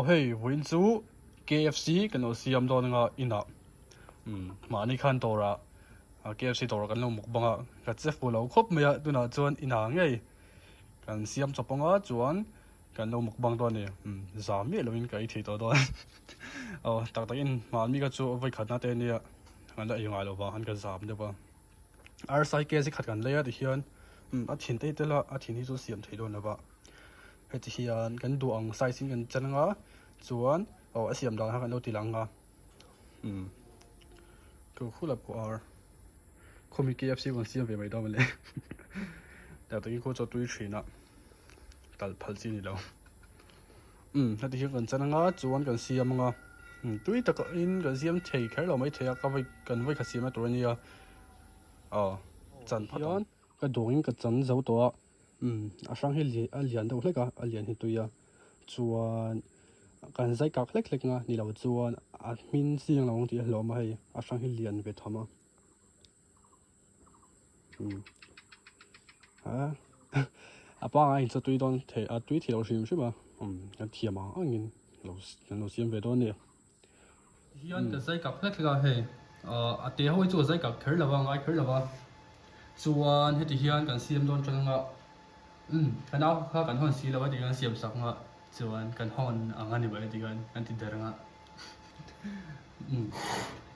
hei vawiin chu KFC kan lo siam dawn anga inah umm mahni khan dawrah KFC dawrah kan lo mukbang a ka che fuh lo khawp mai a tunah chuan inah ngei kan siam chawp anga chuan kan lo mukbang dawn a ni umm za miah lovin ka ei thei tawh dawn aw tak takin mahni kha chu vawikhatna te ania kan la ei ngai lo vang khan ka zam deuh a. Arsa hi kg khat kan lei a tihian a thin te tel a a thin hi chu siam theih dawn lova heti hian kan duh ang size in kan chan anga chuan aw a siam dan kha kan lo ti lang a umm ku khulap ku ar khawmi KFC kan siam ve mai dawn mawle tah takin khaw chaw tui thin a kal phal chi a ni lo umm heti hian kan chan anga chuan kan siam anga umm tui takin kan siam thei kher lo maithei a ka vawi kan vawi khat siamna tur ania aw chan phawt ang ka duangin ka chan zo tawh a umm a hrang hi a lian deuh hlek a a lian hi tui a chuan kan zai kak hlek hlek anga ni lo chuan a hmin chiang lo ang tih a hlauhawm a hei a hrang hi lian ve tham a. A pangai in chu tui dawn thei a tui thei lo hrim hrim a kan thiam ang ang in lo kan lo siam ve dawn a ni hian ka zai kak hlek hlek a hei a te ho hi chu a zai kak kher lo va a ngai kher lo va chuan heti hian kan siam dawn tang anga ka nau kha kan hawn si lo a ti khan siam sak anga chuan kan hawn ang a ni mai ti khan kan ti der anga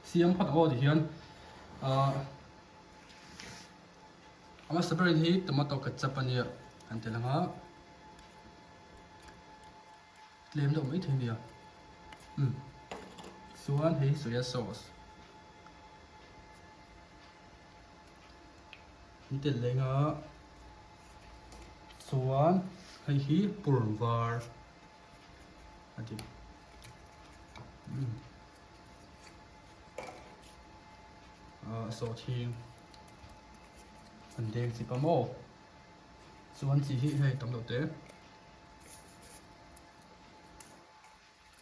siam phawt ang aw ti hian. Ahh a hmasa berin hi tomato ketchup a nia an ti lang a tlem deuh maithei a nia umm chuan hei hi soya sauce an telh leng a chuan hei hi purun var a ti umm. Sawhthing an deng chip a maw chuan chi hi hei tam loh te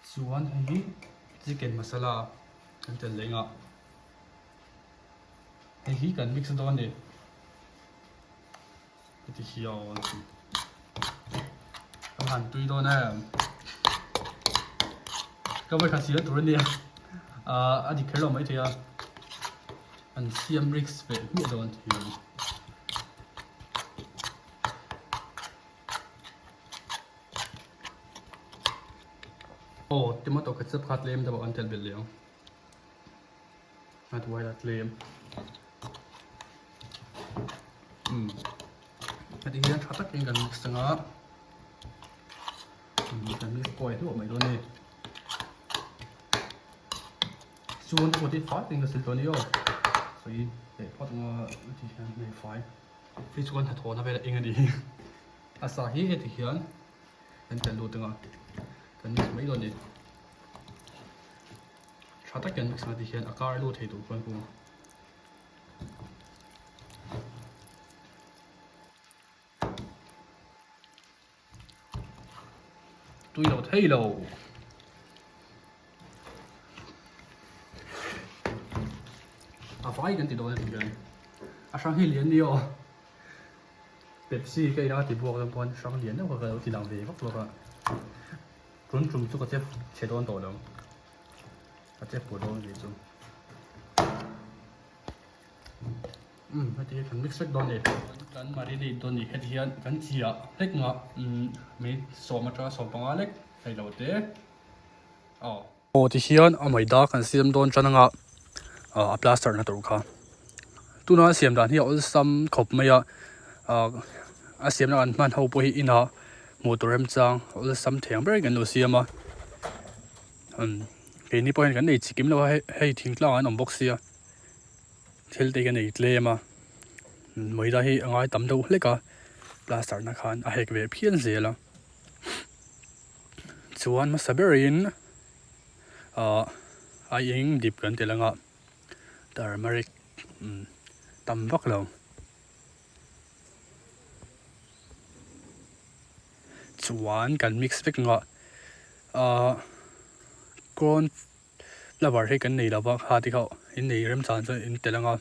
chuan hei hi chicken masala kan tel leh ngah hei hi kan mix dawn a ni heti hian ka han tui dawn em ka vawikhat siam tur ania ah a dik kher lo maithei a an siam risk ve hmiah dawn hian aw tomato ketchup kha tlem deuh an tel belh leh ang. A duai a tlem. Umm heti hian tha takin kan mix anga umm kan mix kawi hluah mai dawn a ni. Chuan te pawh hi fai takin ka sil tawh a ni aw. Sawi leh phawt anga heti hian hei fai hei chuan hnathawhna vel a eng a ni. A sa hi heti hian kan telh lut anga kan mix mai dawn a ni. Tha takin mix ang tihian a kar lut thei tur chuan kung tui lo thei lo. A vai kan ti dawn a ti hian a hrang hi lian ni aw Pepsi ka ina ti buak dawn pawn hrang lian deuh kha ka lo ti lang ve vak vak a. Tun tum chu ka che chhe dawn tawh lo ka che pur dawn nih chu umm heti hi kan mix vek dawn a ni kan marinate dawn a ni heti hian kan chiah hlek nga umm minute sawm atanga 15 lek hei lo te aw. Aw ti hian a maida kan siam dawn tan anga ah a plaster na tur kha tuna a siam dan hi a awlsam khawp mai a ah a siamna kan hman ho pawh hi inah hmuh tur remchang awlsam thei ang ber in kan lo siam a umm keini pawh hian kan nei chikim lo a hei hei thingtlang ah an awm bawk sia thil te hi kan ei tlem a maida hi a ngai tam deuh hlek a plaster na khan a hek ve phian zel a. Chuan hmasa berin ahh a eng dip kan ti lang a turmeric umm tam vak lo chuan kan mix vek ang a ahh corn flour hi kan nei lova kha te kha in nei remchang chuan in telh ang a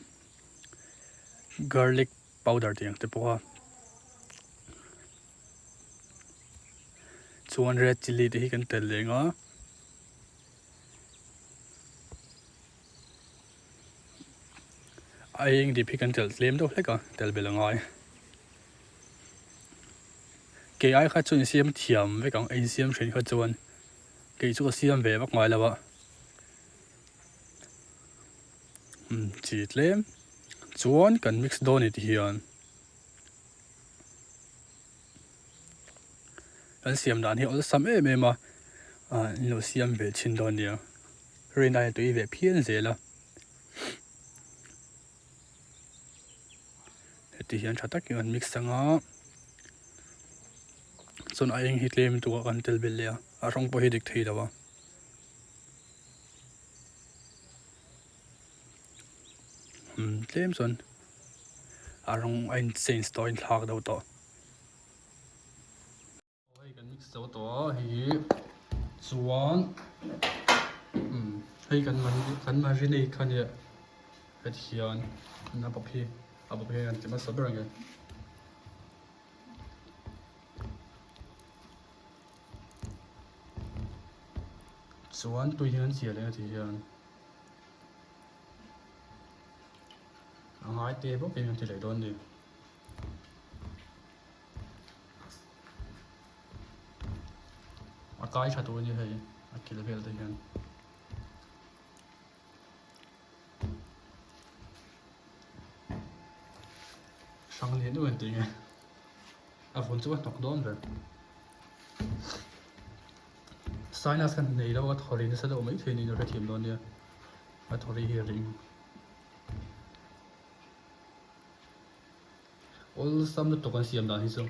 garlic powder tih ang te pawh a. Chuan red chilli te hi kan tel leh ang a. A eng dip hi kan telh tlem deuh hlek a, tel belh a ngai. Kei ai kha chuan insiam thiam vek ang, insiam thin kha chuan kei chu ka siam ve vak ngai lo a. Umm chi tlem chuan kan mix dawn ni tihian kan siam dan hi awlsam em em a, ah in lo siam ve thin dawn nia. Rinai a tui ve phian zel a. Heti hian tha takin an mix ang a. Chuan a eng hi tlem lutuk a kan tel belh leh a, a rawng pawh hi dik thei lo a. Umm tlem chuan a rawng a in change tawh a inthlak deuh tawh. Hei kan mix zo tawh a hei hi chuan umm hei kan kan marinate kha nia heti hian a bawp hi a bawp hian kan ti hmasa ber ang e. Chuan tui hian chiah leh heti hian a ngai te bawk in kan ti leh dawn a ni. A kai tha tur a ni hei a kil vel te hian. Hrang lian deuh an tih nge a vun chu a hnawk dawn ber. Sinus khan nei lo a thaw ri nasa deuh mai thei niin a hrethiam dawn nia a thaw ri hi a ring. Awlsam lutuk an siam dan hi chu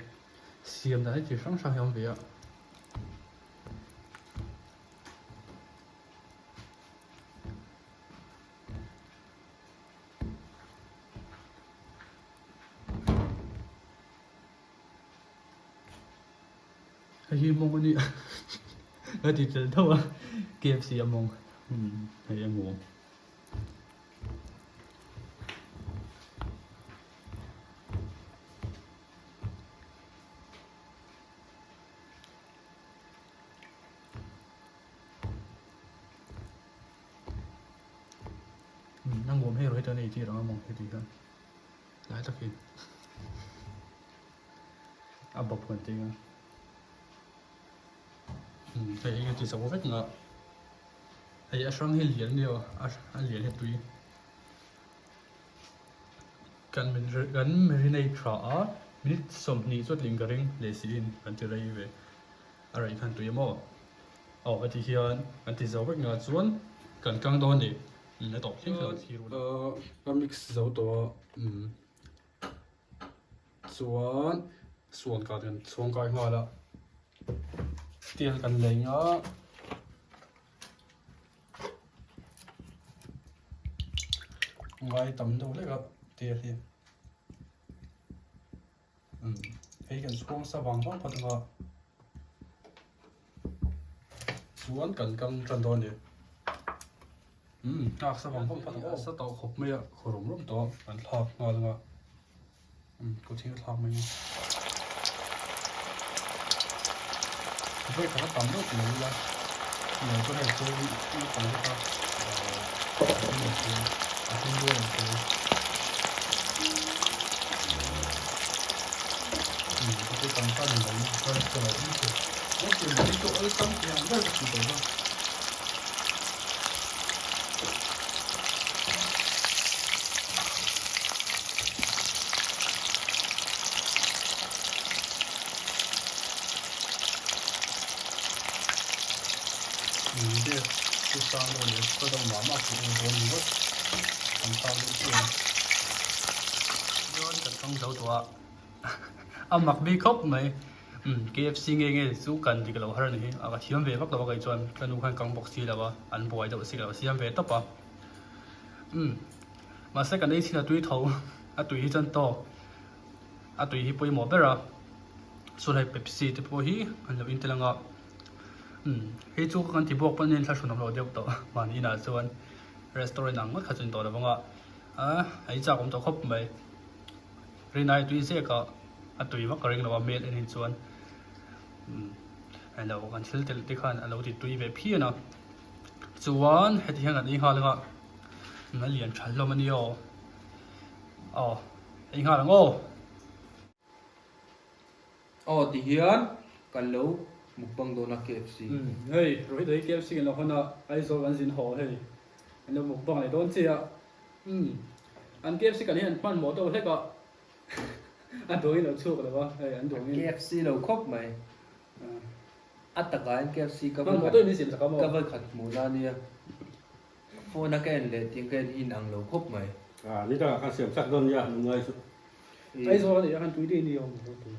siam dan hi chi hrang hrang hi a awm ve a. Hei hi mawng a ni a ka ti tel tho a KFC a mawng hei a nuam. A nuam hei erawh hi chuan ei tir ang a mawng heti hian lai takin a bawp kan tih ang hei hi ka ti chho vek ang a. Hei a hrang hi lian nia aw a lian hi tui kan kan marinate tha a minute 20 chu a tling ka ring leh siin kan ti rei ve a rei khan tui emaw aw heti hian kan ti zo vek ngah chuan kan kang dawn a ni a tawp thleng thleng thlir ula ka mix zo tawh a umm chuan suan kah kan chhung kai nghal a tial kan lei a. Ngai tam deuh hlek a tir hi umm hei kan chhuang sa vang vang phawt anga chuan kan kang tan dawn a ni umm nghak sa vang vang phawt ang aw sa tawh khawp mai a khaw rawm rawm tawh kan thlak nghal anga. Kut hi a thlak mai a. Vawi khat a tam deuh tilo ila lo chu hei chu naupang te kha a hlim lo thei a, a hlim rual lo thei a. Umm ka chu tam tan lo in harsa lo em thei. An siam dan hi chu awlsam thei ang ber ka ti tawh a. Gas chu sang deuh leh khaw deuh mah mah tih ur dawn ringawt kan thlak deuh chiah a ni. Chuan kan hmang zo tawh a, a mak bik khawp mai. Umm KFC nge nge chu kan dik lo har a ni hi a ka thiam ve vak lo a kei chuan ka nu khan kang bawk si lo a an buai deuh si lo siam ve tawp a umm mahse kan ei chhin a tui tho a tui hi chuan tawk a tui hi pawimawh ber a chuan hei Pepsi te pawh hi an lo in tel ang a umm hei chu kan ti buak pawn a inthlahrun awm lo deuh tawh mahni inah chuan restaurant ang ngawt kha chu in tawh lo vang a ah ei chak awm tawh khawp mai. Rinai tui zek a, a tui vak ka ring lo a hmel en hi chuan umm Alo kan thil telh te khan alo ti tui ve phian a. Chuan heti hian kan ei nghal anga a lian tha hlawm a nia aw. Aw ei nghal ang aw. Aw ti hian kan lo mukbang dawn a KFC. Umm hei Rohit hi KFC kan lo hawn a Aizawl kan zin haw hei an lo mukbang leh dawn chiah a. Umm an KFC kan hi an hmanhmawh deuh hlek a. A duangin lo chhuak lo a, hei an duangin. KFC lo khawp mai. A takah hian KFC ka vawi khat ka vawi khat hmuh na ania. Phone a ka en leh tih ka en hi inang lo khawp mai. A ni takah khan siam chak dawn nia nungai chu. Aizawl a nih khan tui deuh ni awm lo tur.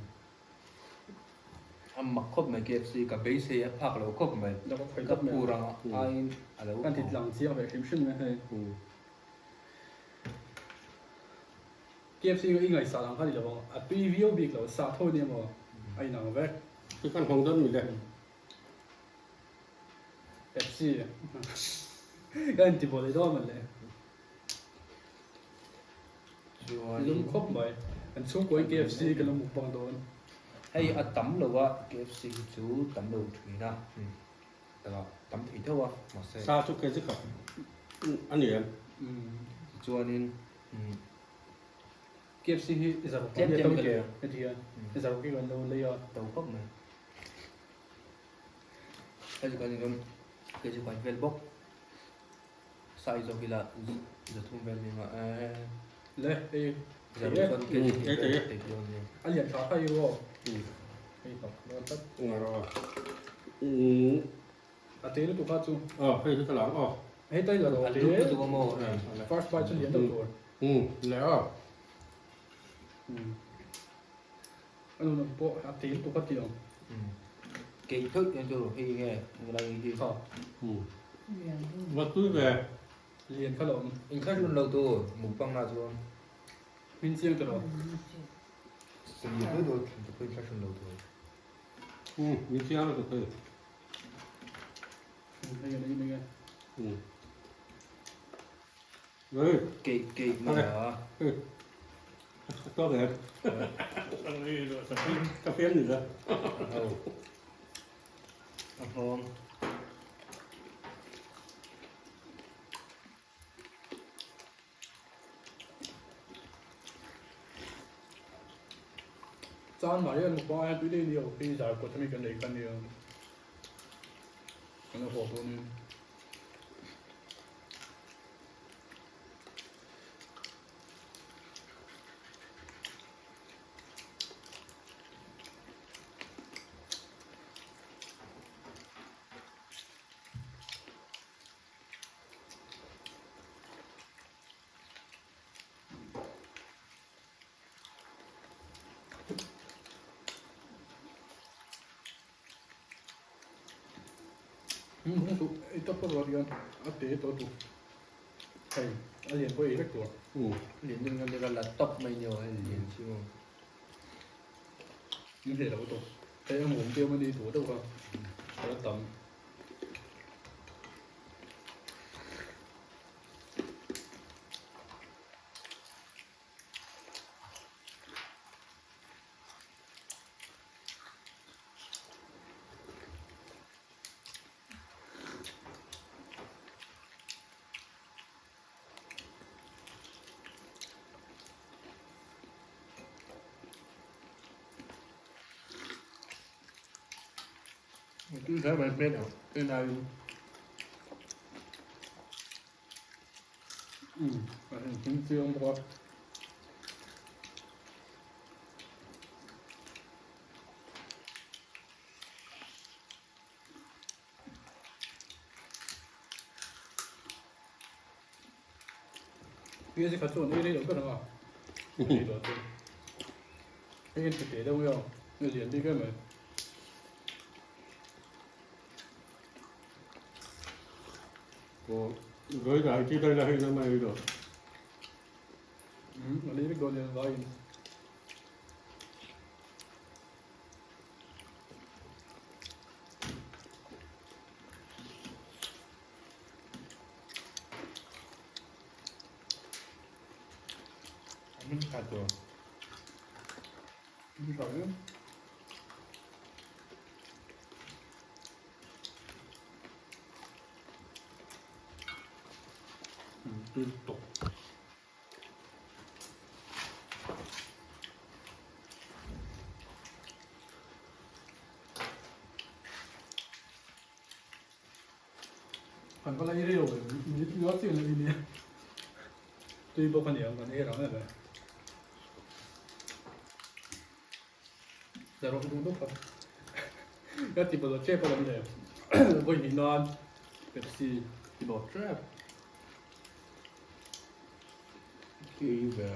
A mak khawp mai KFC ka beisei a phak lo khawp mai. Ka phur ang aiin a lo Kan ti tlang chiang ve hrim hrim mai hei. KFC i ngaihsah ang kha ni lo ang, a tui viau bik lo, sah tho nia maw a inang vek. Hi kan hawng dawn mi le. Pepsi ka inti bawl leh dawn le. Lum khawp mai, kan chhungkuain KFC kan lo mukbang dawn. Hei a tam lo a, KFC hi chu tam lo thin a, takah tam thei deuh a, mahse. Sa chu kg khat a ni em? Tichuanin. KFC hi i zaruk ang nia to ke heti hian i zaruk hi kan lo lei a. To khawp mai. Hei chu kan in kei chu kan vel bawk. Sai zawk ila zathum vel ni nga e. Le hei zaruk chuan kei chu hei vel thei dawn nia. A lian tha kha i ru aw. Hei hlawk dawn tlat. A te lutuk kha chu. Aw hei chu ka la ang aw. Hei tai la rawh. A lut lutuk a maw. First bite chu lian deuh tur. Umm leh aw. Umm a nun ang pawh a te lutuk a ti ang. Umm kei theuh hian chu hei nge nula hi hi. Tha. Umm va tui ve. Lian kha lo awm. Inkhahrun lo tur mukbang ah chuan. Hmin chiang ta lo. Sali deuh deuh thleng te pawh inkhahrun lo tur. Umm min chiang lutuk hei. Hei a nei mai e. Umm. Hey. Keih keih mai a. Hey. To ve. Ka fiam ni la. Ho. A hlawm. Chan mai an pa hian tui dei ni ho hi zar kawt ami kan nei kha nia. Kan lo haw dawn in. Ei tawp tawp ruat hian a te tawh duh hei a lian pawh ei vek tur. Lian deuh hian ka la tawp mai nia hei lian si maw. In hleh lo tawp hei a mum te awm a ni duh deuh kha a la tam. Tui kher mai hmel ang en aiin. Umm a heng hming chiang bawk a. Hei kha chuan ei rei lo ber ang a. Ei tawh chu. Hei hian tete deuh mai a, a lian bik em mai. Aw, vawi dah chi daih la hei na mai lo. Umm, a lei vek dawn nia vaiin. Min tha tur. Min tha em. Tui lutuk. Kan va la ei rei lo ve, min ti nual chiang lo nia. Tui bawk a ni ang kan ei rang em em. La rawh duh bawk a. Ka ti bawlhhlawh tep a lam le. Vawi hnih nan Pepsi ti bawk tep. Tui ve.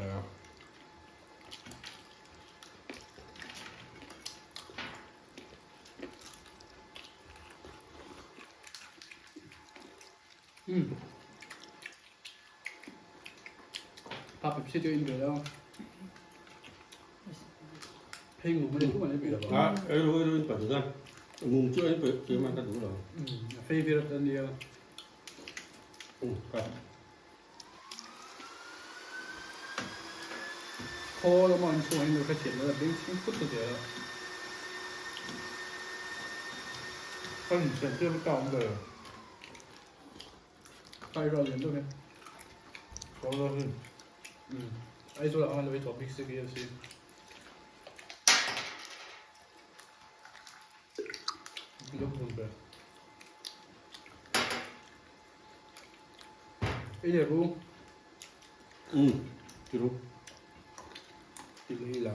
Umm. Pa Pepsi chu in ve lo. Hei ngum ani tu ani ve lo. A ei ru ei ru in pa chu chuan ngum chu ei pe pe man ka duh lo. Umm a favorite ania. Umm ka. Khaw lama an chhungah hian lo hrethiam lo a beng chhing phut ta zel a. Ka insiam tir ta awm ve. Kai rual lian deuh hi. Kaw lo hi. Umm Aizawl ah khan lo hi tawp bik si KFC. Lo bun ve. Ei leh ru. Umm ti ru. Ti hi la.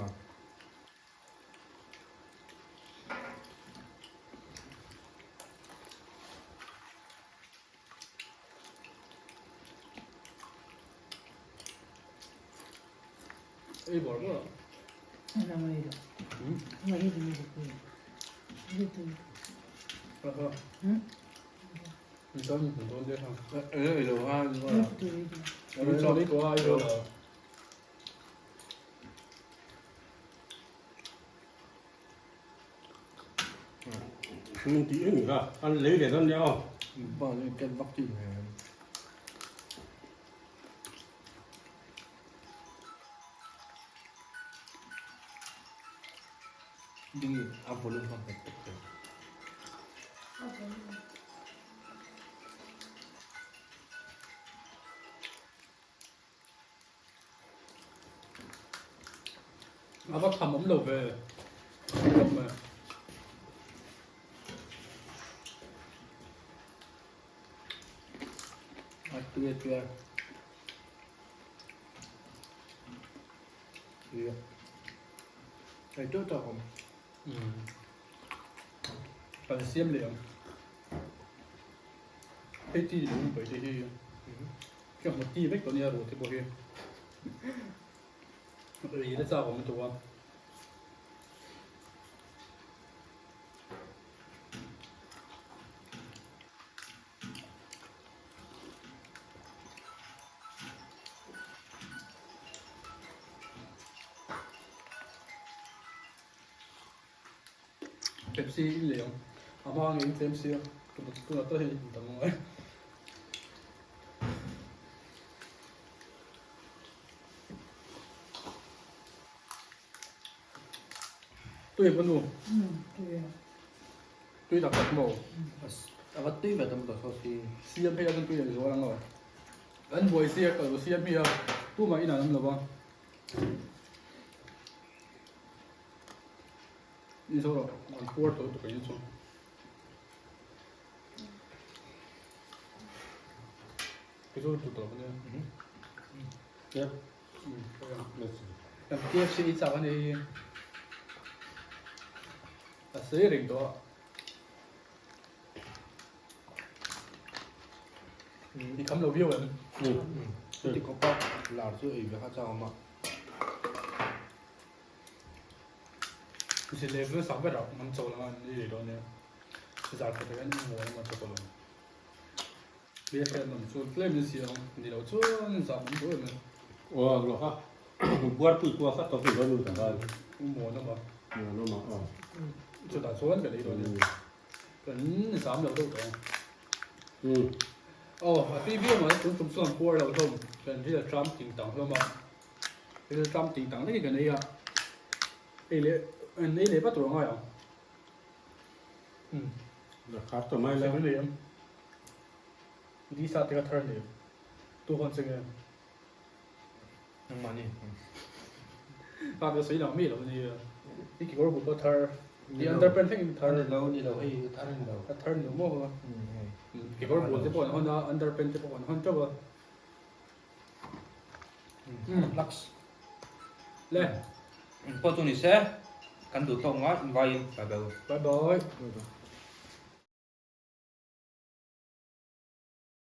Ei bawr bawr a. Min tih em kha an lei leh dawn nia aw. Pa chu ken vak chi ve. Ding a volume kha nghet tak thei. A va tham awm lo ve hlawm e. A tui a tui a. Tui a. Ei teuh teuh awm. Kan siam leh ang. Hei chi lung paih te hi ka hmu ti vek tawh nia ruh te pawh hi ei na chak awm lutuk a. Pepsi in lei ang a hma ngei in tlem sia tunah tal hian in tam angai. Tui pawh nu. Tui tak tak maw? A va tui ve tomato sauce hi. Siam phei a chuan tui leh zual ang aw. Kan buai sia ka lo siam hi a tumah in an awm lo va. Ni zo rawh an puar tawh lutuk ang chu. Kei chu tut tawh ania. Yeah. Kan KFC ei chak ani hi. A sei reng tawh a. I kham lo viau em? Chuti khawpa lar chu ei ve kha chang awm a. Zir level sak ber ah an cho lang a an ei dawn nia. Zar khat ah hian mawi emaw chawk alawm. Biakhian lam chu tlem in si ang ni lo chuan zah awm duh em em. Aw lo kha buarpui kua kha tawp dawn nu ta khan. U mawn awm a. Mawn awm a aw. Chutah chuan kan ei dawn nia. Kan zam lo deuh tawh ang. Aw a tui viau mai tun tum chuan puar lo hlawm kan ril tram ting tang hlawm a. Ril tram ting tang dakin kan ei a. Ei leh an ei leh vat tur a ngai ang. Umm. La khar tawh mai la. Sem nei ang. Disa te kha thar nei. Tu hawn che nge? Nangmah ni. Ka ka sawi lang mi lo ni. I kekawr bul pawh thar. I underpant thleng in thar. Ni lo ni lo hei a thar ni lo. A thar ni lo maw ha. Kekawr bul te pawh an hawn a, underpant te pawh an hawn teuh a. Lux. Le. Pawh chu ni se kan duh tawk ngai invaiin bye bye. Bye bye.